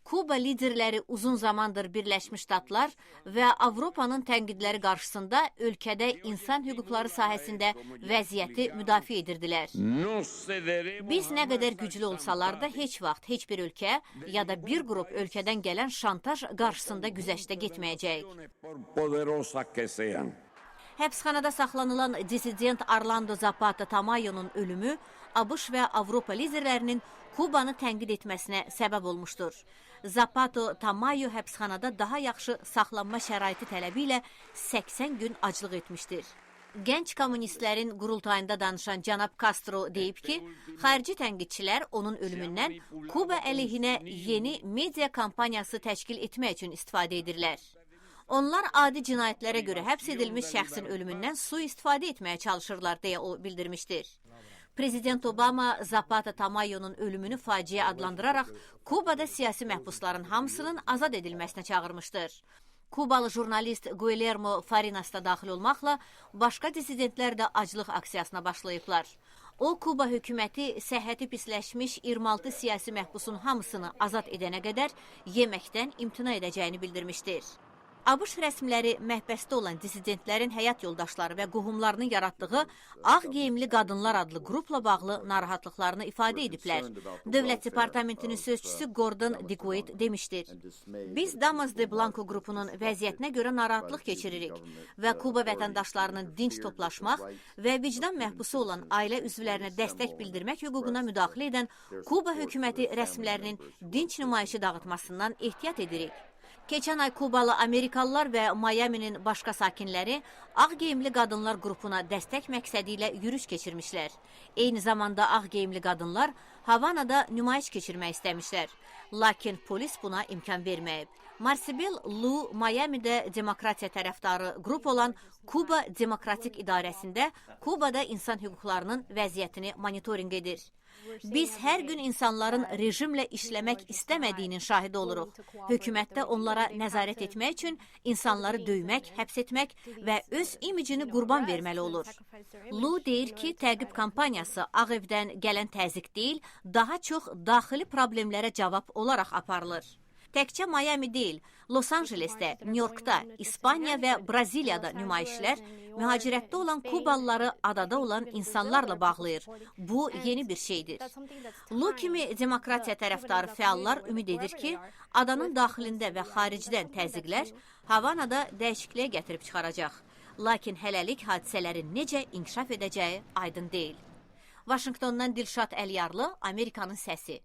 Kuba liderləri uzun zamandır Birləşmiş Ştatlar və Avropanın tənqidləri qarşısında ölkədə insan hüquqları sahəsində vəziyyəti müdafiə edirdilər. Biz nə qədər güclü olsalar da heç vaxt heç bir ölkə ya da bir qrup ölkədən gələn şantaj qarşısında güzəştə getməyəcəyik. Həbsxanada saxlanılan dissident Arlando Zapata Tamayo'nun ölümü ABŞ və Avropa liderlərinin Kubanı tənqid etməsinə səbəb olmuşdur. Zapata Tamayo həbsxanada daha yaxşı saxlanma şəraiti tələbi ilə 80 gün aclıq etmişdir. Gənc kommunistlərin qurultayında danışan cənab Castro deyib ki, xarici tənqidçilər onun ölümündən Kuba əleyhinə yeni media kampaniyası təşkil etmək üçün istifadə edirlər. Onlar adi cinayətlərə görə həbs edilmiş şəxsin ölümündən sui-istifadə etməyə çalışırlar, deyə o bildirmişdir. Prezident Obama Zapata Tamayo'nun ölümünü faciə adlandıraraq Kubada siyasi məhbusların hamısının azad edilməsinə çağırmışdır. Kubalı jurnalist Guillermo Farinas da daxil olmaqla başqa dissidentlər də aclıq aksiyasına başlayıblar. O, Kuba hökuməti səhhəti pisləşmiş 26 siyasi məhbusun hamısını azad edənə qədər yeməkdən imtina edəcəyini bildirmişdir. ABŞ rəsmiləri məhbəsdə olan dissidentlərin həyat yoldaşları və qohumlarının yaratdığı Ağ Geyimli Qadınlar adlı qrupla bağlı narahatlıqlarını ifadə ediblər. Dövlət Departamentinin sözçüsü Gordon Diguet demişdir: "Biz Damas de Blanco qrupunun vəziyyətinə görə narahatlıq keçiririk və Kuba vətəndaşlarının dinc toplaşmaq və vicdan məhbusu olan ailə üzvlərinə dəstək bildirmək hüququna müdaxilə edən Kuba hökuməti rəsmilərinin dinc nümayişi dağıtmasından ehtiyat edirik." Keçən ay Kubalı Amerikalılar və Miami'nin başqa sakinləri Ağ Geyimli Qadınlar qrupuna dəstək məqsədi ilə yürüş keçirmişlər. Eyni zamanda Ağ Geyimli Qadınlar Havanada nümayiş keçirmək istəmişlər. Lakin polis buna imkan verməyib. Marsibel Lu Miami'də demokratiya tərəfdarı qrup olan Kuba Demokratik İdarəsində Kubada insan hüquqlarının vəziyyətini monitorinq edir. "Biz hər gün insanların rejimlə işləmək istəmədiyinin şahidi oluruq. Hökumət də onlara nəzarət etmək üçün insanları döymək, həbs etmək və öz imicini qurban verməli olur." Lu deyir ki, təqib kampaniyası Ağ Evdən gələn təzyiq deyil, daha çox daxili problemlərə cavab olaraq aparılır. Təkcə Miami deyil, Los Angelesdə, New Yorkda, İspaniya və Braziliyada nümayişlər mühacirətdə olan Kubalıları adada olan insanlarla bağlayır. Bu yeni bir şeydir. Lu kimi demokratiya tərəfdarı fəallar ümid edir ki, adanın daxilində və xaricdən təzyiqlər Havanada dəyişikliyə gətirib çıxaracaq. Lakin hələlik hadisələrin necə inkişaf edəcəyi aydın deyil. Vaşinqtondan Dilşad Əliyarlı, Amerikanın səsi.